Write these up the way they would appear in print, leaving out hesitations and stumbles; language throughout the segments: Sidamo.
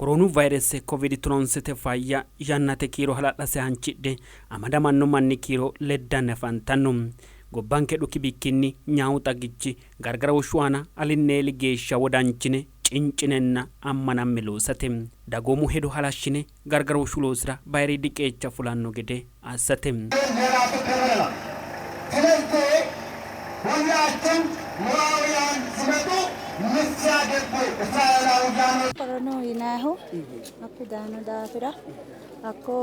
Koroonu vayrese Covid tononsete fayya yannate kiiro hala'lase hanchidhe amadamanno manni kiiro leddanni afantanno. Gobbanke dhuki bikkinni nyaawu xagichi gargarooshshu aana alinni eeli geeshsha wodanchine, cincinenna ammanamme loosate. Dagoomu hedo halashshine gargarooshshu loosira bayiriidi qeecha fulanno gede assate. የራሱ ክብር ነው። ስለዚህ ሁላችን ሞዓባውያን ሲመጡ ንስሐ ገቡ እስራኤላውያኖች። Koronu yinannihu hakku daayino daafira hakko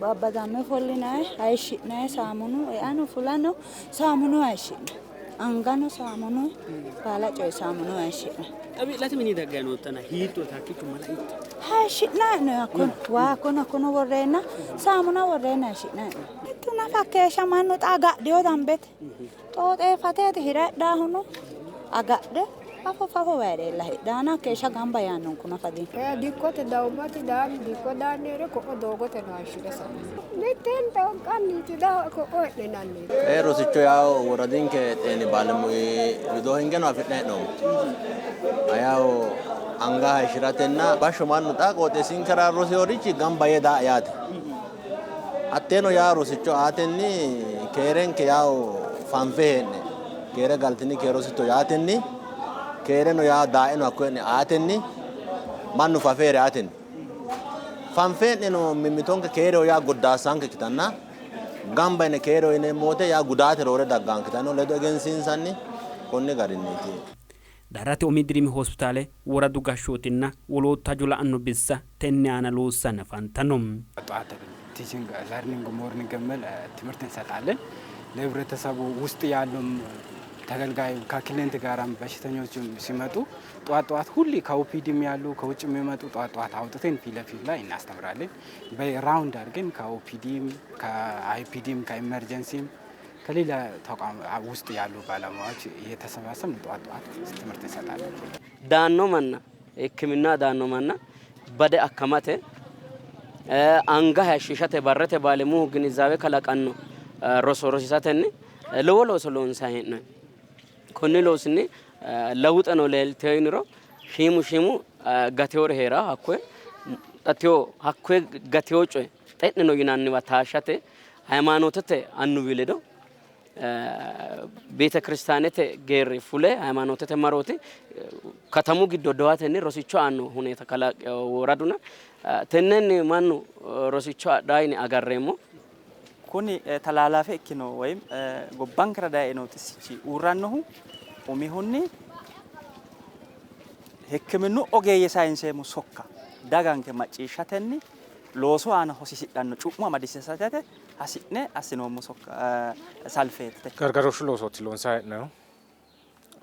babbadamme ofollinanni hayishshi'nanni saamunu eano fulano saamunu hayishshi'nanni angano saamunu baala coye saamunu hayishshi'nanni. Xa wi'late mini dagganni noottana hiittooti hakkiicho mala hiitto? Hayishshi'nanni hee'noonni hakkono waa hakkono hakkono worreenna saamuna worreenna hayishshi'nanni hee'noonni. Mittu nafa hakkeeshsha mannu xa agadhino dambete xooxeeffateeti hira hidhaahuno agadhe fafo fafo bayirella hidhaana hakkeeshsha gamba yaannonku nafa dino. Dikkote dawummati daanni dikko daanni hee're ko'o doogoteno hayishshi're saino. Mitteenni xoonqanniiti ko'o he'ninanni. Rosicho yawo woradinke xeeni baalemuyi widoo hingeno afi'ne hee'noommo. Yawo anga hayishiratenna bashsho mannu xa qooxeessinkera roseworichi gamba yee daa yaate. Hatteeno yaa rosicho aatenni keerenke yawo fanfe hee'ne keere galtini keere rositto yaatenni keereno yaa daaeno hakko hee'ne aatenni mannu fafe hee're aatenni fanfe hee'neno mimmitonke keereho yaa goddaassanke ikkitanna gamba yine keereho yineemmo wote yaa gudaate roore daggaankitanno ledo egensiinsanni konni garinniiti. Daarrate umi dirimi hospitaale, woradu gashshootinna woloottu hajo la'anno bissa tenne aana loossanni afantanno. ጠዋት ቲቺንግ ለርኒንግ ሞርኒንግ የሚል ትምህርት እንሰጣለን። ለህብረተሰቡ ውስጥ ያሉም ተገልጋዩ ከክሊንት ጋራም በሽተኞችም ሲመጡ ጠዋት ጠዋት ሁሌ ከኦፒዲም ያሉ ከውጭ የሚመጡ ጠዋት ጠዋት አውጥተን ፊት ለፊት ላይ እናስተምራለን። በራውንድ አድርገን ከኦፒዲም ከአይፒዲም ከኢመርጀንሲም ከሌላ ተቋም ውስጥ ያሉ ባለሙያዎች እየተሰባሰብን ጠዋት ጠዋት ትምህርት እንሰጣለን። daanno manna hikkiminna daanno manna bade akkamate anga hayishshishate barrete baalemuhu ginizaawe kalaqanno roso rosiisatenni lowo looso loonsanni hee'noonni. Konni loosinni lawuxeno leelteyo yiniro shiimu shiimu gateewori hee'rawo hakkoye xatewo hakkoye gatewo coye xe'nino yinanniwa taashshate hayimaanootete annuwi ledo beete kiristaanete geerri fule hayimaanootete marooti katamu giddo dowatenni rosicho aanno huneeta kalaqewo woraduna tennenni mannu rosicho adhaa yine agarreemmo. Kuni talaalafe ikkino woyim gobbankera daye noo xissichi uurrannohu umihunni hikkiminnu ogeeyye sayinseemmo sokka daganke macciishshatenni loosu aana hosiisidhanno cu'mo amadisiisate hasi'ne assinoommo sokka salfeeti. Gargarooshshu loosooti loonsanni hee'noonnihu.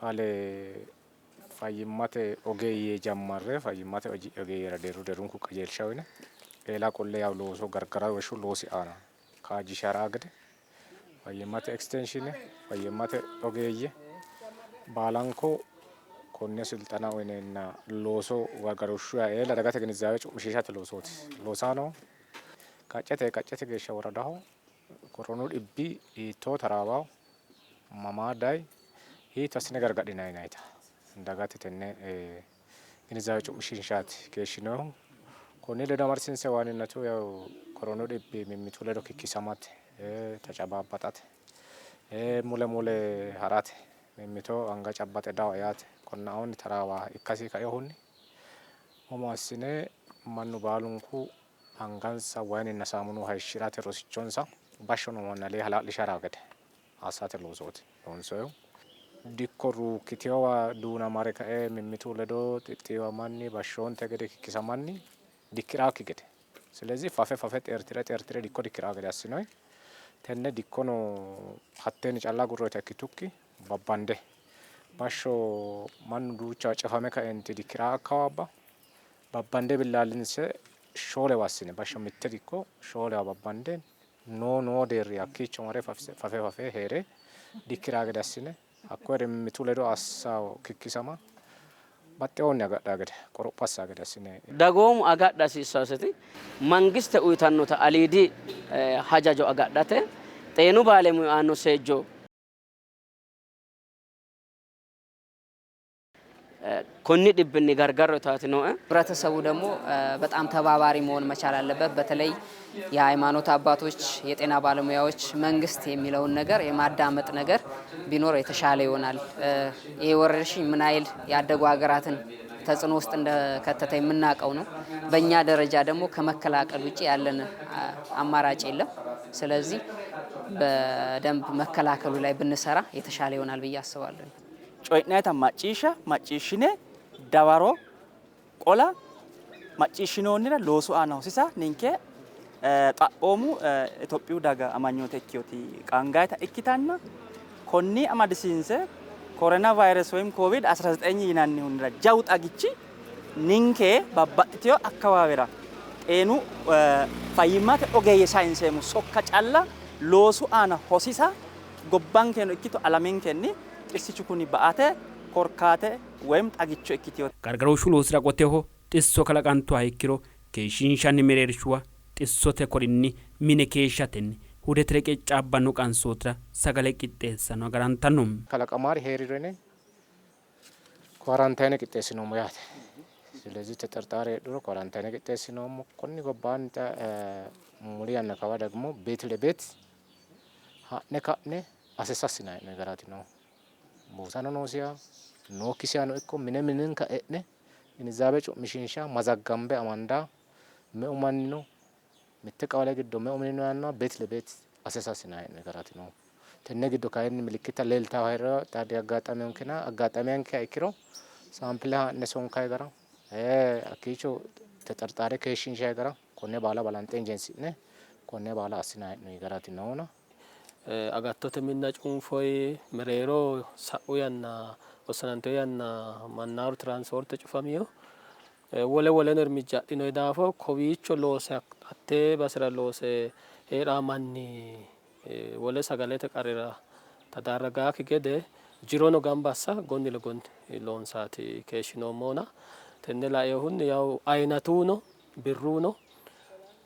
Ale fayyimmate ogeeyye jammarre fayyimmate ogeeyyera deerru deerrunku qajeelsha uyine eela qolle yawo looso gargarooshshu loosi aana kaajjishara gede fayyimmate ekstenshiine fayyimmate ogeeyye baalanko konne silxana uyineenna looso gargarooshshu eela dagate ginizaawe cu'mishiishate loosooti loosaano qaccete qaccete geeshsha woradaho koronu dhibbi hiittoo taraawawo mamaa dayi hiitto assine gargadhinanni yinannita dagate tenne ginizaawe cu'mishiinshaati keeshshinohu. Konni ledo amadisiinse waaninnatu yaw koronu dhibbi mimmitu ledo kikkisamate tacabaabaxate mule mule harate mimmito anga cabbaxe dawa yaate konnaoonni taraawa ikkasi kainohunni umo assine mannu baalunku angansa wayininna saamunu hayishshi'rate rosichonsa bashsho noo manna lee hala'lishara gede assate loosooti loonsoyihu. Dikko ruukkiteyowa duunamare kae mimmitu ledo xixxiiwamanni bashshoonte gede kikkisamanni dikki'raakki gede ስለዚህ fafe fafe xeertire xeertire dikko dikki'raa gede assinoyi. Tenne dikkono hatteenni calla agurroyita ikkitukki babbande bashsho mannu duuchawa cifame kaenti dikki'raa akkawaabba babbande billaallinse shoolewa assine bashsho mitte dikko shoolewa babbande noo noo deerri hakkiicho mare fafe fafe hee're dikki'raa gede assine hakkoye mimmitu ledo assa kikkisama baxxewoonni agadhaa gede qoropho assa gede assine Dagoomu agadha hasiissaseti mangiste uyitannota aliidi hajajo agadhate xeenu baalemuyi aanno seejjo Konni dhibbinni gargarro yitaati nooe። ህብረተሰቡ ደግሞ በጣም ተባባሪ መሆን መቻል አለበት። በተለይ የሃይማኖት አባቶች፣ የጤና ባለሙያዎች መንግስት የሚለውን ነገር የማዳመጥ ነገር ቢኖር የተሻለ ይሆናል። ይህ ወረርሽኝ ምን ያህል ያደጉ ሀገራትን ተጽዕኖ ውስጥ እንደከተተ የምናውቀው ነው። በእኛ ደረጃ ደግሞ ከመከላከል ውጭ ያለን አማራጭ የለም። ስለዚህ በደንብ መከላከሉ ላይ ብንሰራ የተሻለ ይሆናል ብዬ አስባለሁ። Coyi'nayita macciishsha macciishshine dawaro qola macciishshinoonnire loosu aana hosisa ninke xaphoomu Itophiyu daga amanyoote ikkinoti qaangayita ikkitanna konni amadisiinse ኮሮና ቫይረስ ወይም ኮቪድ 19 yinannihunira jawu xagichi ninke babbaxxiteyo akkawaawera xeenu fayyimmate ogeeyye sayinseemmo sokka calla loosu aana hosisa gobbankeno ikkito alamenkenni xissichu kuni ba''ate korkaate ወይም xagicho ikkiteyo Gargarooshshu loosira qoteho xisso kalaqantuha ikkiro keeshshiinshanni mereershuwa xissote korinni mine keeshshatenni hudete reqeccaabbanno qansootira sagale qixxeessano agarantanno. Kalaqamaari heeriro yine kwarantaine qixxeessinoommo yaate. ስለዚህ ተጠርጣሪ heedhuro kwarantaine qixxeessinoommo. Konni gobbaanni muli yanna kawa ደግሞ ቤት ለቤት ha'ne ka'ne assess assinanni hee'noonni garaati noohu. Buusano noosiha nookkisihano ikko mine minenka e'ne ግንዛቤ cu'mishiinsha mazaggambe amanda meu manni no mitte qawale giddo meu mini no yaannoha ቤት ለቤት assess assinanni hee'noonni garaati noohu. Tenne giddo kayinni milikkita leeltawo heeriro xa diaggaxameyonkena aggaxameyankeha ikkiro saampile haa'ne sonkayi gara hakkiicho ተጠርጣሪ keeshshiinshayi gara konne baala balanxe injeessi'ne konne baala assinanni hee'noonni garaati noona. Agattote minna cunfoyi mereero sa'u yanna wossanantino yanna mannaaru tiraanspoorte cufamiyo wole woleno እርምጃ adhinoyi daafo kowiicho loose hattee basera loose heedhaa manni wole sagalete qarrira tadarragaakki gede jirono gamba assa gonni legonni loonsaati keeshshinoommohuna tenne lainohunni yaw ayinatuno birruno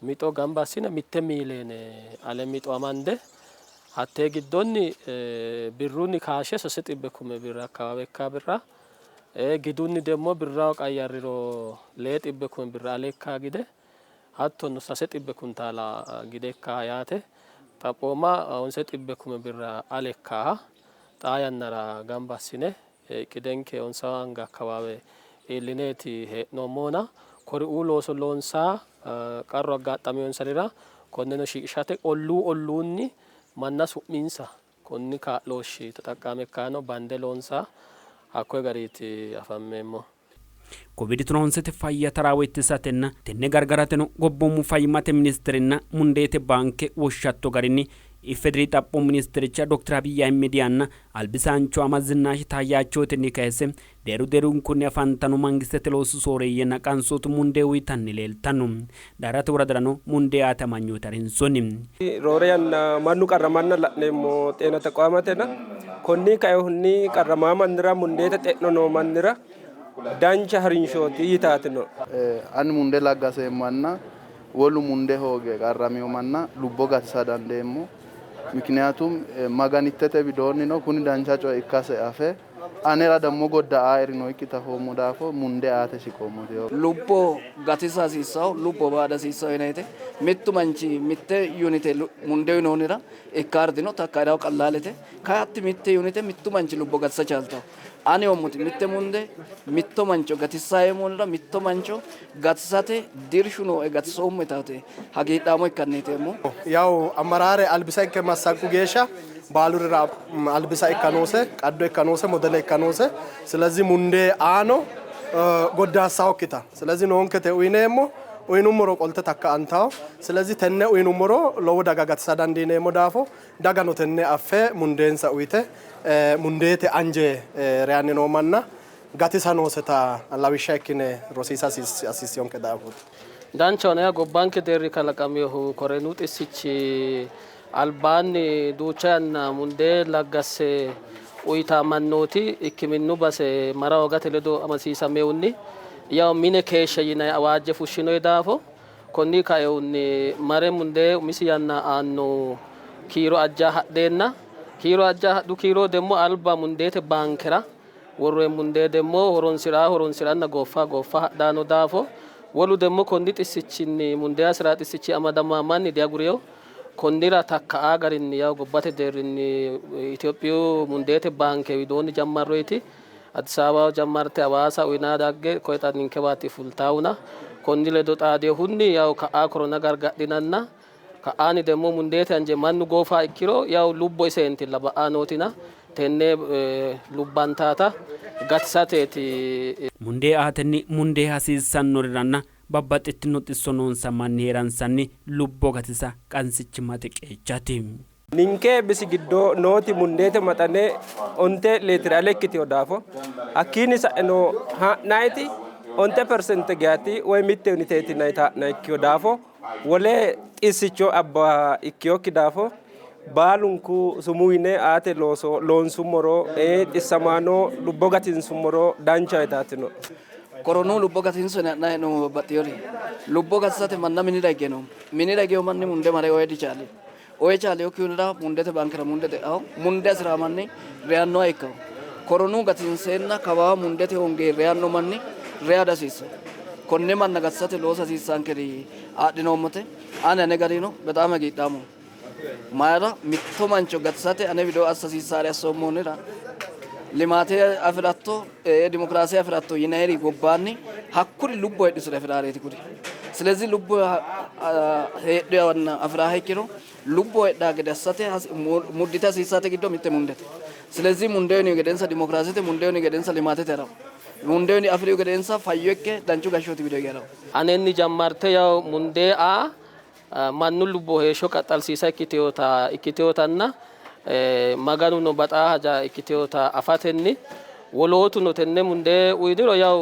mixo gamba assine 1 miiliyeene ale mixo amande hattee giddonni birrunni kaashe 300,000 birra አካባቢ ikkaa birra gidunni ደግሞ birraho qayyarriro 600,000 birra ale ikkaa gide hattono 300 kuntaala gide ikkaa yaate xaphooma 900,000 birra ale ikkaa xaa yannara gamba assine qidenke onsa anga አካባቢ iillineeti hee'noommohuna kori'uu looso loonsaa qarru aggaxameyonsarira konneno shiqishate olluu olluunni manna su'minsa konni kaa'looshshi ተጠቃሚ ikkaano bande loonsaa hakkoye gariiti afammeemmo. ኮቪድ tironsete fayya taraawo ittisatenna tenne gargarateno gobboomu fayyimmate ministerinna mundeete baanke woshshatto garinni ኢፌዴሪ xaphoomu ministericha ዶክተር Abiy Ahimediyanna albisaancho ama Zinaash Taayyachootenni kayisse deeru deerunkunni afantanno mangistete loosu sooreeyyenna qansootu mundee uyitanni leeltanno. Daarate woradirano mundee aate amanyoote harinsoonni. Roore yanna mannu qarramanna la'neemmo xeena taqaamatena konni kaehunni qarramaa mannira mundeete xe'no noo mannira dancha harinshooti yitaati no. Ani mundee laggaseemmanna wolu mundee hooge qarramino manna lubbo gatisa dandeemmo. ምክንያቱም maganittete widoonnino kuni dancha coye ikkase afe anera ደግሞ godda''aeri nookkita afoommo daafo mundee aate shiqoommote. Lubbo gatisa hasiissawo lubbo baada hasiissawo yinayite mittu manchi mitte yunite mundee uyinoonnira ikkaardino takkaidhawo qallalete kayatti mitte yunite mittu manchi lubbo gatisa chaaltawo. Ani yoommoti mitte munde mitto mancho gatissayeemmonira mitto mancho gatisate dirshu nooe gatisoommo yitaate hagiidhaamo ikkanniiteemmo. ያው አመራር albisa ikke massaggu geeshsha baalurira albisa ikka noose qaddo ikka noose modele ikka noose ስለዚህ mundee aano goddaassawokkita ስለዚህ noonkete uyineemmo uyinummoro qolte takka'antawo ስለዚህ tenne uyinummoro lowo daga gatisa dandiineemmo daafo dagano tenne affe mundeensa uyite mundeete anje reyanni noo manna gatisa nooseta lawishsha ikkine rosiisa hasiissiyonke daafooti. Danchaho yaa gobbanke deerri kalaqaminohu koronu xissichi albaanni duucha yanna mundee laggasse uyita mannooti hikkiminnu base mara hoogate ledo amadisiisamehunni yaw mine keeshshe yinanni awaajje fushshinoyi daafo konni kaehunni mare mundee umisi yanna aanno kiiro ajja hadheenna kiiro ajja hadhu kiiro demmo alba mundeete baankera Worroyi mundee demmo horonsi'ra horonsi'ranna gooffa gooffa hadhanno daafo wolu demmo konni xissichinni mundee hasi'ra xissichi amadama manni diaguriyo. Konnira takka'a garinni yaw gobbate deerrinni Itophiyu mundeete baanke widoonni jammarroyti Addis Ababaho jammarite Hawaasa uyinaa dagge koye xa ninkewaati fultaawuna konni ledo xaadinohunni yaw ka'a korona gargadhinanna ka'aani demmo mundeete anje mannu goofa ikkiro yaw lubbo iseentilla ba'a nootina tenne lubbantaata gatisateeti. Mundee aatenni mundee hasiissannoriranna babbaxxitino xisso noonsa manni hee'ransanni lubbo gatisa qansichimmate qeechaati. Ninke bisi giddo nooti mundeete maxane 5 leetire ale ikkitino daafo hakkiinni sa'eno haa'nayiti 5% geyaati woy mitte uniteeti yinayiti haa'nay ikkino daafo wole xissicho abba ikkinokki daafo baalunku sumuu yine aate looso loonsummoro xissamaano lubbo gatinsummoro dancha yitaatino. Koronu lubbo gatinso yine ha'nanni hee'noommo babbaxxinori. Lubbo gatisate manna minira hige noommo. Minira higeyo manni munde mare oye dichaali. Oye chaalinokkihura mundete baankera munde xe'aho. Munde hasi'raa manni reyannoha ikkaho. Koronu gatinseenna kawaa mundete honge reyanno manni reya dihasiissanno. Konne manna gatisate loosa hasiissaankeri adhinoommote. Ani ane garino bexaam hagiidhaamo. Mayira mitto mancho gatisate ane widoo assa hasiissaare assoommohunira limaate afi'ratto dimokiraase afi'ratto yinayiri gobbaanni hakkuri lubbo heedhusire afi'raareeti kuri. ስለዚህ lubbo heedhuwanna afi'raaha ikkiro lubbo heedhaa gede assate muddite hasiissate giddo mitte mundete. ስለዚህ mundeyuni gedensa dimokiraasete mundeyuni gedensa limaatete harawo. Mundeyuni afirihu gedensa fayyo ikke danchu gashshooti wido hige harawo. Anenni jammarite yaw mundee aa mannu lubbo heeshsho qaxxalsiisa ikkiteyotanna Maganuno baxaa haja ikkiteyoota afatenni wolootuno tenne mundee uyiniro yaw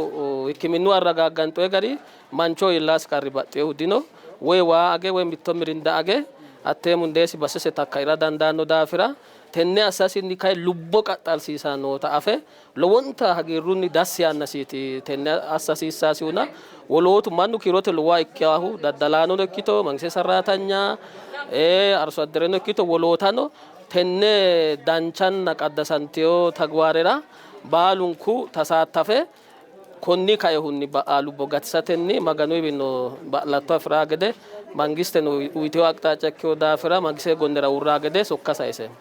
hikkiminnu arragaagganxoye gari mancho iillaasi qarri baxxinohu dino. Woy waa age woy mitto mirinda age hattee mundeesi basese takkaira dandaanno daafira tenne assasinni kay lubbo qaxxalsiisa noota afe lowonta hagiirrunni dassi yaannasiiti tenne assa hasiissasihuna wolootu mannu kiirote lowoha ikkahu daddalaanono ikkito mangiste sarraatanya arso addereno ikkito wolootano tenne danchanna qaddasantiyo tagwaarera baalunku tasaattafe konni kaehunni ba'a lubbo gatisatenni Maganuwiinno ba'latto afi'raa gede mangisteno uyiteyo aqxaaca ikkeyo daafira mangiste gonnera uurraa gede sokka sayiseemmo.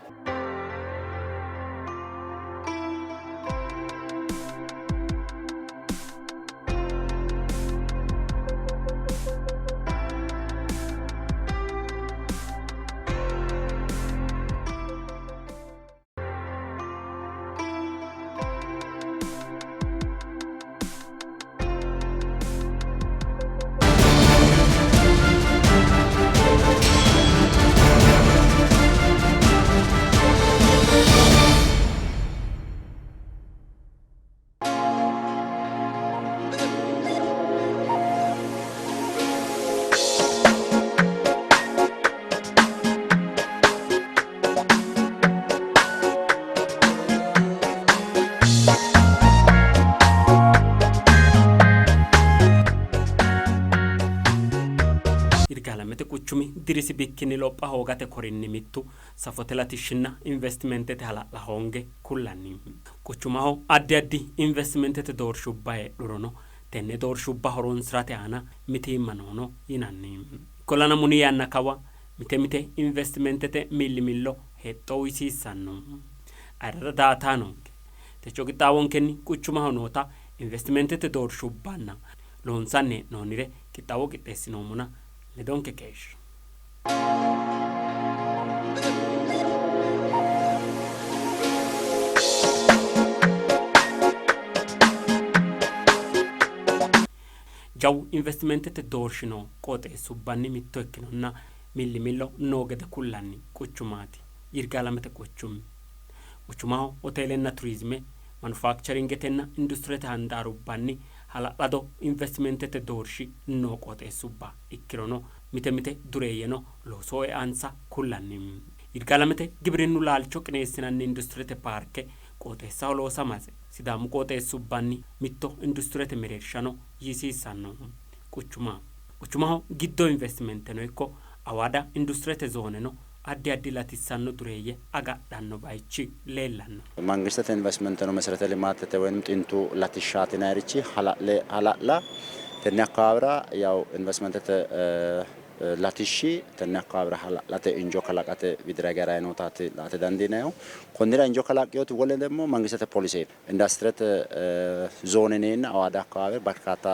Yirgaalamete quchumi dirisi bikkinni lopha hoogate korinni mittu safote latishshinna investimentete hala'la hoonge kullanni. Quchumaho addi addi investimentete doorshubba heedhurono tenne doorshubba horonsi'rate aana mitiimma noono yinanni. Ikkollana muni yanna kawa mite mite investimentete millimillo hexxo uyisiissanno. Ayirrada daaataanonke techo qixxaawonkenni quchumaho noota investimentete doorshubbanna loonsanni hee'noonnire qixxaawo qixxeessinoommona ledonke keeshshi. Jawu investimentete doorshi noo qooxeessubbanni mitto ikkinonna millimillo noo gede kullanni quchumaati Yirgaalamete quchumi. Quchumaho hoteelenna turizime, manufaakcheringetenna industirete handaarubbanni hala'lado investimentete doorshi noo qooxeessubba ikkirono mite mite dureeyyeno loosoho eansa kullanni. Yirgaalamete gibrinnu laalcho qineessinanni industirete paarke qooxeessaho loosamase Sidaamu qooxeessubbanni mitto industirete mereershano yiisiissanno quchuma. Quchumaho giddo investimenteno ikko Awaada industirete zooneno addi addi latissanno dureeyye agadhanno bayichi leellanno። መንግስትete ኢንቨስትመንት ነው መሰረተ ልማትete ወይም xintu latishshaati yinayirichi hala'le hala'la tenne akawaawira yaw investimentete latishshi tenne akawaawira hala'late injo kalaqate widira hige harayi nootaati la''ate dandiinayihu. Konnira injo kalaqqinoti wole ደግሞ መንግስትete ፖሊሴ ኢንዱስትሪete ዞን yineenna Awaada akawaawe በርካታ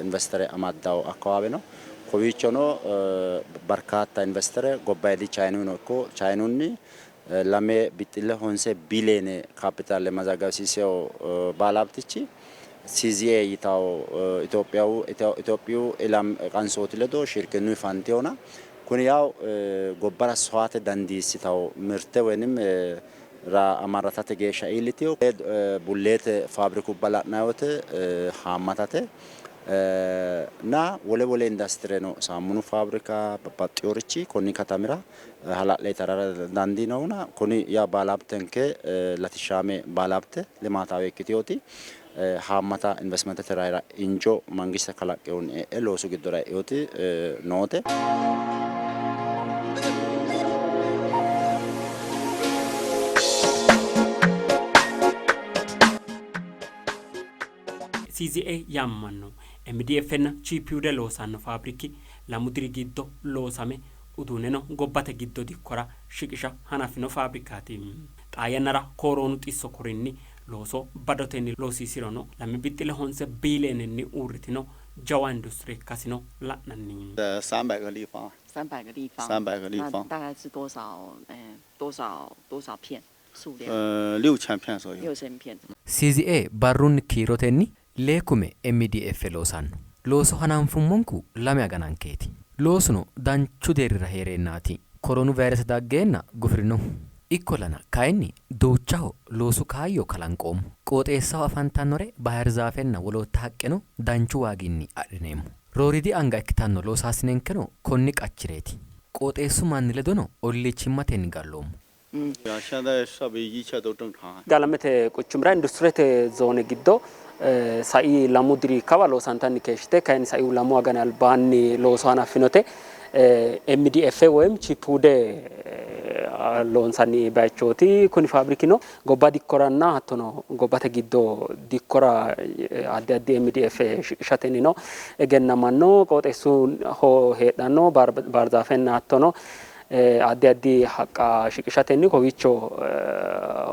investere amaddawo akawaawe no. Kowiichono በርካታ investere gobbayidi chayinuyino ikko chayinunni 2.5 biliyeene kaapitaale mazagabisiisewo baalaabtichi CZA yitawo Itophiyu ilam qansooti ledo shirkinnuyi fantewona kuni yaw gobbara sowaate dandiissitawo mirte woynim ra amarratate geeshsha iillitewo bulleete faabrikubba la'nayi wote haammatate እና wole wole industireno saamunu faabrika babbaxxinorichi konni katamira hala'le tarara dandiinohuna kuni yaa baalaabtenke latishshaame baalaabte limaataawe ikkiteyooti haammata investimentete raira injo mangiste kalaqqehunni e'e loosu giddora e'eyooti noote. CZA yaamamanno MDF na chipwude loosanno faabriki 2 diri giddo loosame uduunneno gobbate giddo dikkora shiqisha hanafino faabrikaati. Xaa yannara koroonu xisso korinni looso badotenni loosiisirono 2.5 biiliyeenenni uurritino jawa industire ikkasino la'nanni. 300个立方。 300个立方。 300个立方。 那大概是多少？多少，多少片数量？ 6000片左右。 6000片。 CZA barrunni kiirotenni 6,000 MDF loosanno. Looso hananfummonku 2 aganankeeti. Loosuno danchu deerrira heereennaati. Koroonu vayrese daggeenna gufirinohu. Ikkollana kayinni duuchaho loosu kaayyo kalanqoommo. Qooxeessaho afantannore baahirzaafenna wolootta haqqeno danchu waaginni adhineemmo. Rooriidi anga ikkitanno loosaasinenkeno konni qachireeti. Qooxeessu manni ledono olliichimmatenni galloommo. 现在设备一切都正常。 Yirgaalamete quchumira industirete zoone giddo sai 2 diri kawa loosantanni keeshshite kayinni saiu 2 agani albaanni looso hanaffinote MDF woyim chipwude loonsanni bayichooti. Kuni faabrikino gobba dikkoranna hattono gobbate giddo dikkora addi addi MDF shiqishatennino egennamanno. Qooxeessuho heedhanno baarzaafenna hattono addi addi haqqa shiqishatenni kowiicho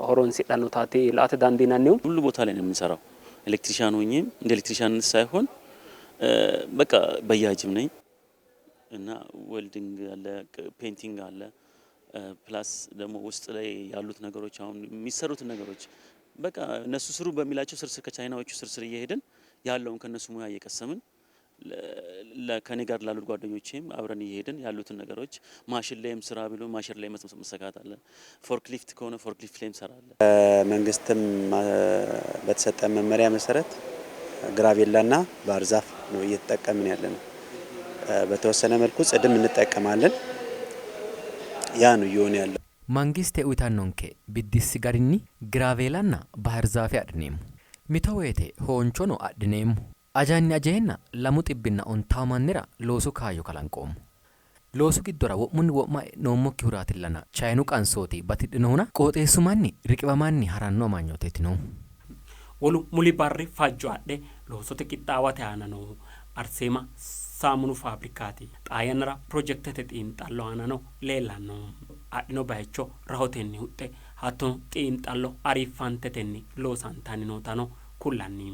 horonsidhannotaati la''ate dandiinannihu. ሁሉ ቦታ ላይ ነው የምንሰራው። ኤሌክትሪሻን ሆኜም እንደ ኤሌክትሪሻን ሳይሆን በቃ በያጅም ነኝ እና ዌልዲንግ አለ፣ ፔይንቲንግ አለ፣ ፕላስ ደግሞ ውስጥ ላይ ያሉት ነገሮች አሁን የሚሰሩት ነገሮች በቃ እነሱ ስሩ በሚላቸው ስርስር ከቻይናዎቹ ስርስር እየሄድን ያለውን ከነሱ ሙያ እየቀሰምን ከኔ ጋር ላሉት ጓደኞቼም አብረን እየሄድን ያሉትን ነገሮች ማሽን ላይም ስራ ቢሉ ማሽን ላይ መሰካት አለ፣ ፎርክሊፍት ከሆነ ፎርክሊፍት ላይም እንሰራለን። መንግስትም በተሰጠ መመሪያ መሰረት ግራቬላና ባህር ዛፍ ነው እየተጠቀምን ያለነው። በተወሰነ መልኩ ጽድም እንጠቀማለን። ያ ነው እየሆነ ያለው። መንግስት uyitannonke biddissi garinni giraaveelanna bahirzaafe adhineemmo. Mito woyte hoonchono adhineemmo. Ajanni ajeenna 250 mannira loosu kaayyo kalanqoommo. Loosu giddora wo'munni wo'ma e'noommokkihuraatillana chayinu qansooti batidhinohuna qooxeessu manni riqiwamanni haranno amanyooteeti noohu. Wolu muli barri fajjo adhe loosote qixxaawate aana noohu Arseema saamunu faabrikaati. Xaa yannara pirojekitete xiinxallo aanano leellanno. Adhino bayicho rahotenni huxxe hattono xiinxallo ariiffantetenni loosantanni nootano kullanni.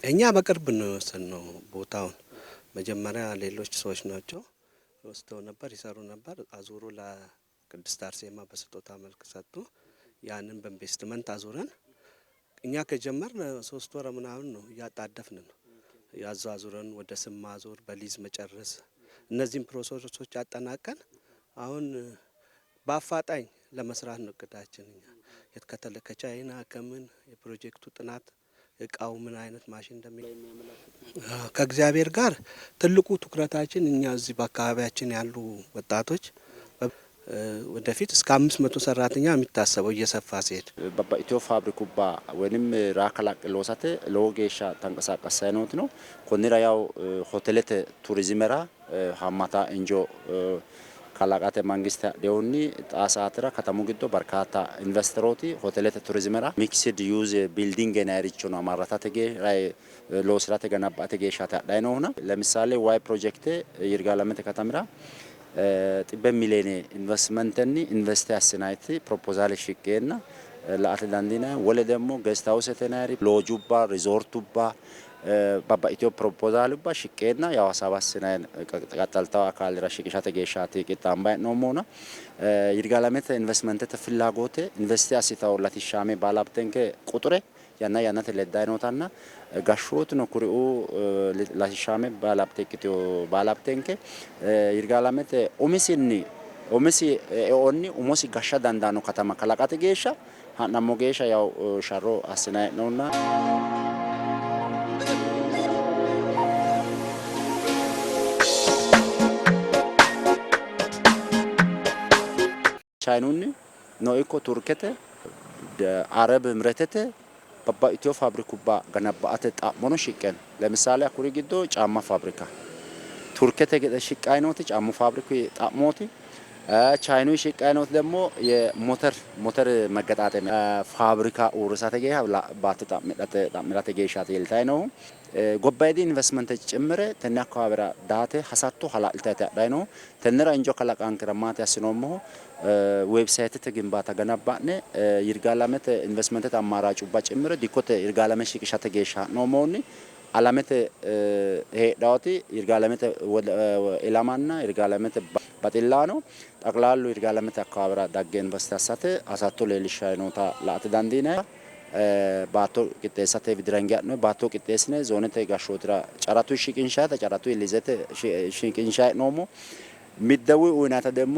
እኛ በቅርብ ነው የወሰንነው ቦታውን። መጀመሪያ ሌሎች ሰዎች ናቸው ወስደው ነበር፣ ይሰሩ ነበር። አዙሮ ለቅድስት አርሴማ በስጦታ መልክ ሰጡ። ያንን በኢንቨስትመንት አዙረን እኛ ከጀመርን 3 ወር ምናምን ነው እያጣደፍን ነው ያዟዙረን ወደ ስም ማዞር በሊዝ መጨረስ እነዚህን ፕሮሰሶች አጠናቀን አሁን በአፋጣኝ ለመስራት ነው እቅዳችን። እኛ የተከተለ ከቻይና ከምን የፕሮጀክቱ ጥናት እቃው ምን አይነት ማሽን እንደሚ ከእግዚአብሔር ጋር ትልቁ ትኩረታችን እኛ እዚህ በአካባቢያችን ያሉ ወጣቶች ወደፊት እስከ 500 ሰራተኛ የሚታሰበው እየሰፋ ሲሄድ babbaxxiteyo faabrikubba ወይንም raa kalaqqe loosate lowo geeshsha tanqasaaqassayi nooti no. Konnira yaw hotelete turizimera haammata injo kalaqate mangiste adhihunni xaa saatera katamu giddo barkaata investerooti hotelete turizimera mixed use building yinayirichono amarratate loosirate ganabba'ate geeshshaati hadhayi noohuna ለምሳሌ ዋይ ፕሮጀክት ይርጋለመተ katamira xibbe miliyoone investimentenni investe assinayiti proposale shiqqeenna la"ate dandiinayi. Wole ደግሞ guest housete yinayiri loojubba ሪዞርቱባ babbaxxitewo proposaalubba shiqqeenna yaw hasaawa assinayi qaxxaltawo akaalira shiqishate geeshshaati qixxaambayi hee'noommohuna Yirgaalamete investimentete fillaagote investe assitawo latishshaame baalaabtenke quxure yanna yannate leddayi nootanna gashshootuno kuriuu latishshaame baalaabte ikkitewo baalaabtenke Yirgaalamete umisinni umisi eonni umosi gashsha dandaanno katama kalaqate geeshsha ha'nammo geeshsha yaw sharro assinayi hee'noonna. ቻይኑኒ no ikko Turkete Arab Emiretete babbaxxitewo faabirikubba ganabba'ate xa'mono shiqqe no. ለምሳሌ hakkuri giddo caamma faabirika Turkete gede shiqqayi nooti caammu faabiriki xa'mooti። ቻይኑ shiqqayi nooti ደግሞ የሞተር ሞተር መገጣጠሚያ ፋብሪካ uurrisate geeshsha baatto xa'mi'rate geeshshaati iillitayi noohu. Gobbayidi investimente ጭምር tenne akkawaawera daate hasatto hala'litayi hadhayi noohu. Tennera injo kalaqankera maati assinoommohu websayitete ግንባታ ገነባ'ne Yirgaalamete investimentete አማራጩባ ጭምር dikkote Yirgaalame shiqishate geeshsha ha'noommohunni alamete heedhawoti Yirgaalamete ilamanna Yirgaalamete baxillaano ጠቅላሉ Yirgaalamete akkawaawera dagge investe assate hasatto leellishshayi noota la"ate dandiinayi. Baatto qixxeessate widira hinge ha'noyi baatto qixxeessine zoonete gashshootira caratu shiqinshayita caratu lizete shiqinshayi hee'noommo. Middawi uyinayita ደግሞ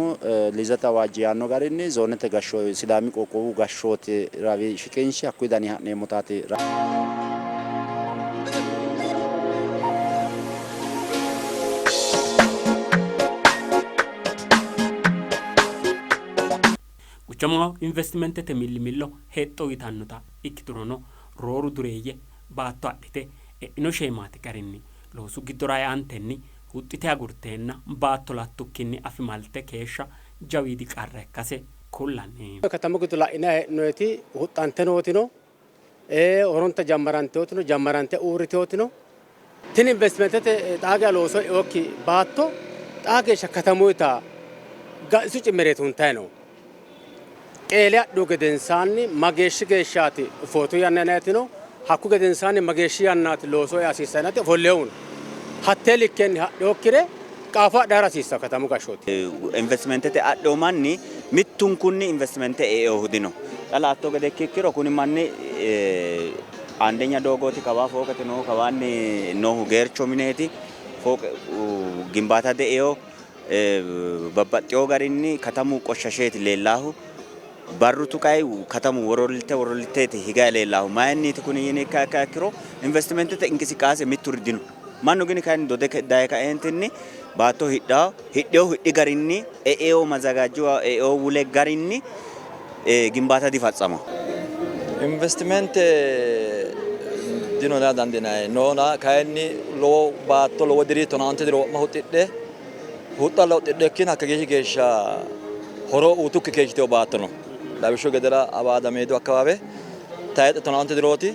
lizete awaajji yaanno garinni zoonete gashsho Sidaami qoqqowu gashshootira shiqinshe hakkuyi dani ha'neemmotaati. Quchumaho investimentete millimillo hexxo uyitannota ikkiturono rooru dureeyye baatto adhite e'ino sheemaati garinni loosu giddora eantenni huxxite agurteenna baatto lattukkinni afimalte keeshsha jawiidi qarra ikkase kullanni. Katamu giddo la'inanni hee'noyiti huxxante nootino horonta jammaranteotino jammarante uurriteotino tini investimentete xaa geeshsha looso eokki baatto xaa geeshsha katamuyita ga'isu cimmereeti huntayi no. Qeele adhu gedensaanni mageeshshi geeshshaati footo yannanayitino hakku gedensaanni mageeshshi yannaati looso ea hasiissanati ofolleehu no. Hattee likkenni hadhinokkire qaafo adhara hasiissanno katamu gashshooti. Investimentete adhino manni mittunkunni investimente eehu dino. Xa la'atto gede ikkiro kuni manni አንደኛ doogooti kawaa fooqete noohu kawaanni noohu geercho mineeti fooqe ግንባታ de'eyo babbaxxeyo garinni katamu qoshshasheeti leellaahu. Barru tuqayi katamu worolite woroliteeti higayi leellaahu. Mayinniiti kuni yini ikka ikkiro investimentete እንቅስቃሴ mitturi dino. Mannu gini kayinni dode daye kaeentinni baatto hidhawo hidheyo hidhi garinni e'eyo mazagajiwa e'eyo wule garinni ግንባታ difatsama. Investimente dino yaa dandiinanni noona kayinni lowo baatto lowo diri tonaa onte diro wo'ma huxxidhe huxxalla huxxidhe ikkiina hakka geeshshi geeshsha horo uyitukki keeshshiteyo baatto no. Lawishshu gedera Awaada meedu akkawawe tayixe 15 dirooti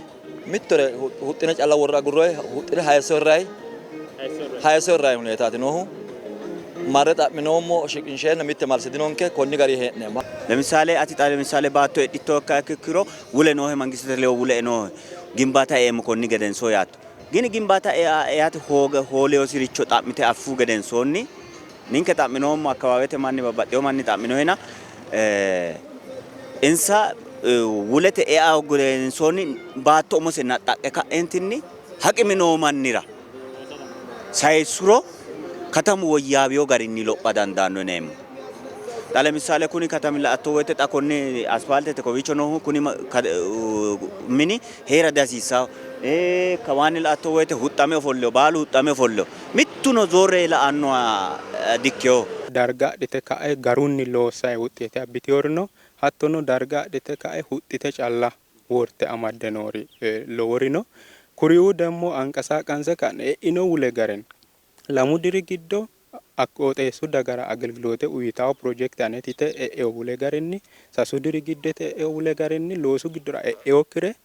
mittore huxxine calla worre agurroyi huxxine hayisso hirrayi huneetaati noohu. Marre xa'minoommo shiqinsheenna mitte malse dinonke konni gari hee'neemmo. ለምሳሌ ati xa ለምሳሌ baatto hidhitto ikkiro wule noohe mangistete ledo wule noohe ግንባታ eemmo konni gedenso yaatto. Gini ግንባታ eate hooleyosiricho xa'mite affu gedensoonni ninke xa'minoommo akkawaawete manni babbaxxeyo manni xa'minohena insa wulete ea gedensoonni baatto umose naxxaqqe ka'eentinni haqimi noo mannira sayissuro katamu woyyaawiyo garinni lopha dandaanno yineemmo. Xa ለምሳሌ kuni katami la'atto woyte xa konni asfaaltete kowiicho noohu kuni mini heera dihasiissawo. Kawaanni la'atto woyte huxxame ofolleyo baalu huxxame ofolleyo mittuno zoorre la'annoha dikkeyo. Darga adhite ka'e garunni loossayi huxxite abbiteyoori no. Hattono darga adhite ka'e huxxite calla worte amadde noori lowori no. Kuriuu ደግሞ አንቀሳቀንሰ ka'ne e'ino wule garinni 2 diri giddo Qooxeessu dagara agelgiloote uyitawo pirojekte aneti yite e'eyo wule garinni sasu diri giddo yite e'eyo wule garinni loosu giddora e'eyokkire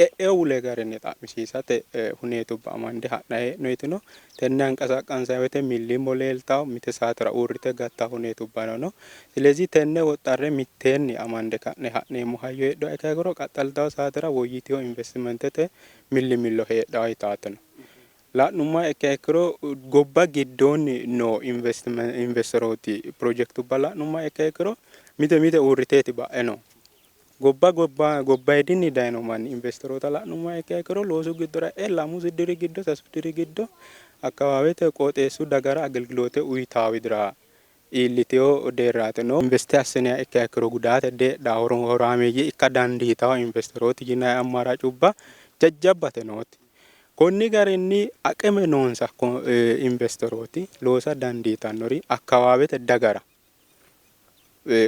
e'eyo wule garinni xa'misiisate huneetubba amande ha'nayi hee'noyiti no. Tenne hanqasaqqansayi woyte millimmo leeltawo, mite saatera uurrite gattawo huneetubbano no. Silezi tenne woxxarre mitteenni amande ka'ne ha'neemmo hayyo heedhuha ikkiha ikkiro qaxxaltawo saatera woyyitewo investimentete millimillo heedhawo yitaate no. La'nummoha ikkiha ikkiro gobba giddoonni noo investerooti pirojektubba la'nummoha ikkiha ikkiro mite mite uurriteeti ba'e no. Gobba gobba gobbayidinni dayino manni investeroota la'nummoha ikkiha ikkiro loosu giddora e'e lamu diri giddo sasu diri giddo akkawaawete qooxeessu dagara agelgiloote uyitawo widira iillitewo deerraati no. Investe assiniha ikkiha ikkiro gudaate deedhawo horaameeyye ikka dandiitawo investerooti yinanni ammaaracubba jajjabbate nooti. Konni garinni aqime noonsa investerooti loosa dandiitannori akkawaawete dagara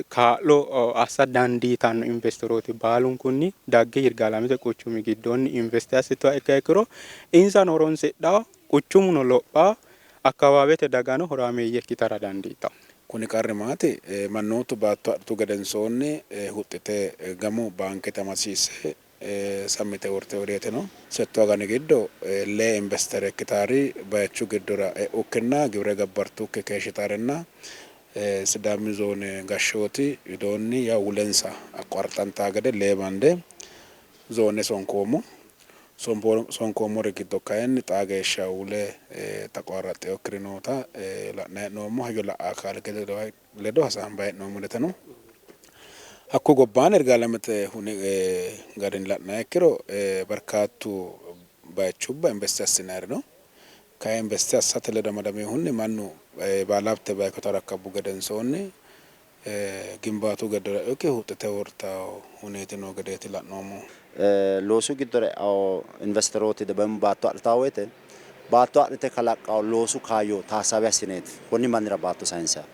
kaa'lo assa dandiitanno investerooti baalunkunni dagge Yirgaalamete quchumi giddoonni investe assituha ikkiha ikkiro insano horonsidhawo, quchumuno lophawo, akkawaawete dagano horaameeyye ikkitara dandiitawo. Kuni qarri maati? Mannootu baatto adhitu gedensoonni huxxite gamu baankete amadisiisse sammite worte uurritino. Settu agani giddo lee investere ikkitaari bayichu giddora e'ukkinna giwire gabbartukki keeshshitaarenna Sidaami zoone gashshooti widoonni yaw wulensa aqwarxantaa gede lee bande zoone sonkoommo. Sonkoommori giddo kayinni xaa geeshsha wule taqwarraxxinokkiri noota la'nanni hee'noommo. Hajo la'aa kaaliiqi ledo hasaambanni hee'noommo ledoteno. Hakku gobbaanni Yirgaalamete garinni la'nanni ikkiro barkaattu bayichubba investe assinanniri no. Kayi investe assate ledo amadaminohunni mannu baalaabte bayicho tarakkabu gedensoonni gimbaatu giddora e'ukki huxxite wortawo huneeti noo gedeeti la'noommohu. Loosu giddora e'awo investerooti ደግሞ baatto adhitawo woyte baatto adhite kalaqqawo loosu kaayyo taasaabi assineeti konni mannira baatto sayinsayi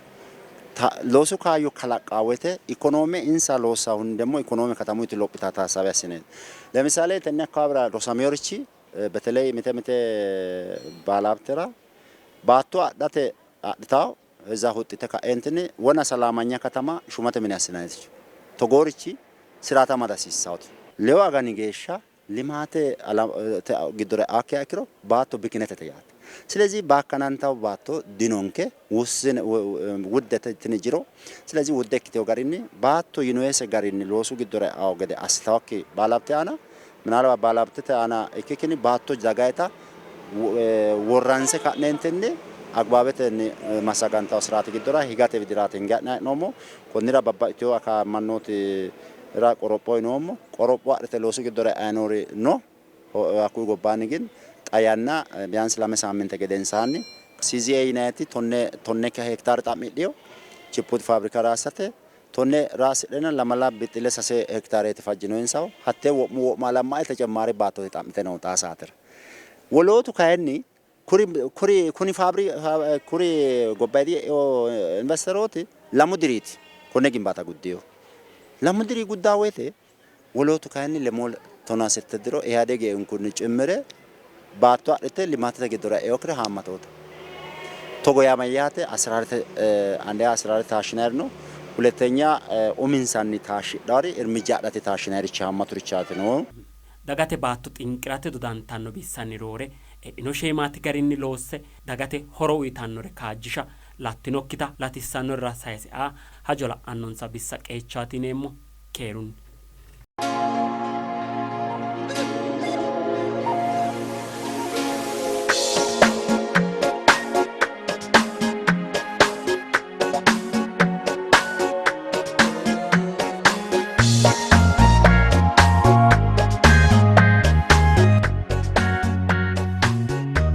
loosu kaayyo kalaqqawo woyte ikonoome insa loossahunni ደግሞ ikonoome katamuyti lophita ታሳቢ assineeti። ለምሳሌ tenne አካባቢራ rosameworichi በተለይ mite mite baalaabtera baatto adhate adhitawo እዛ huxxite ka'eentinni wona salaamanya katama shumate mine assinanniticho togoorichi siraata amada hasiissawoti lewu agani geeshsha limaate giddora e'akkiha ikkiro baatto bikinetete yaate. ስለዚህ baakkanantawo baatto dinonke wussine wuddete tini jiro ስለዚህ wudde ikkitewo garinni baatto yinoyese garinni loosu giddora e'awo gede assitawokki baalaabte aana ምናልባት ባለሀብትete aana ikkikkinni baatto dagayita worranse ka'neentinni agbabetenni massagantawo siraati giddora higate widiraati hinge ha'nayi hee'noommo. Konnira babbaxxitewo aka mannootira qoropho uyinoommo. Qoropho adhite loosu giddora e'ayi noori no. Hakkuyi gobbaanni ግን xa yanna ቢያንስ lame saamminte gedensaanni CZA yinayiti tonne hektaare xa'midhiyo chipputi faabirika raassate tonne raasidhena lamala bixxile sase hektaareeti fajjinoyinsahu hattee wo'mu wo'ma alammae ተጨማሪ baattooti xa'mite noo xaa saatera. Wolootu kayinni kuri kuri kuni faabri kuri gobbayidi investerooti lamu diriiti konne gimbaata guddiyo lamu diri guddaa woyte wolootu kayinni lemoo tonaa sette diro ኢህአዴግ የእንኩኒ ጭምሬ baatto adhite limaatete giddora e'okkire haammatoota. Togo yaa mayyaate asiraarete አንደኛ አስራሬ taashshinayiri no ሁለተኛ uminsanni taashshidhawori irmija adhate taashshinayirichi haammaturichaati no. Dagate baatto xinqirate dodantanno bissanni roore e'ino sheemaati garinni loosse dagate horo uyitannore kaajjisha lattinokkita latissannorira sayise aa hajo la'annonsa bissa qeechaati yineemmo keerunni.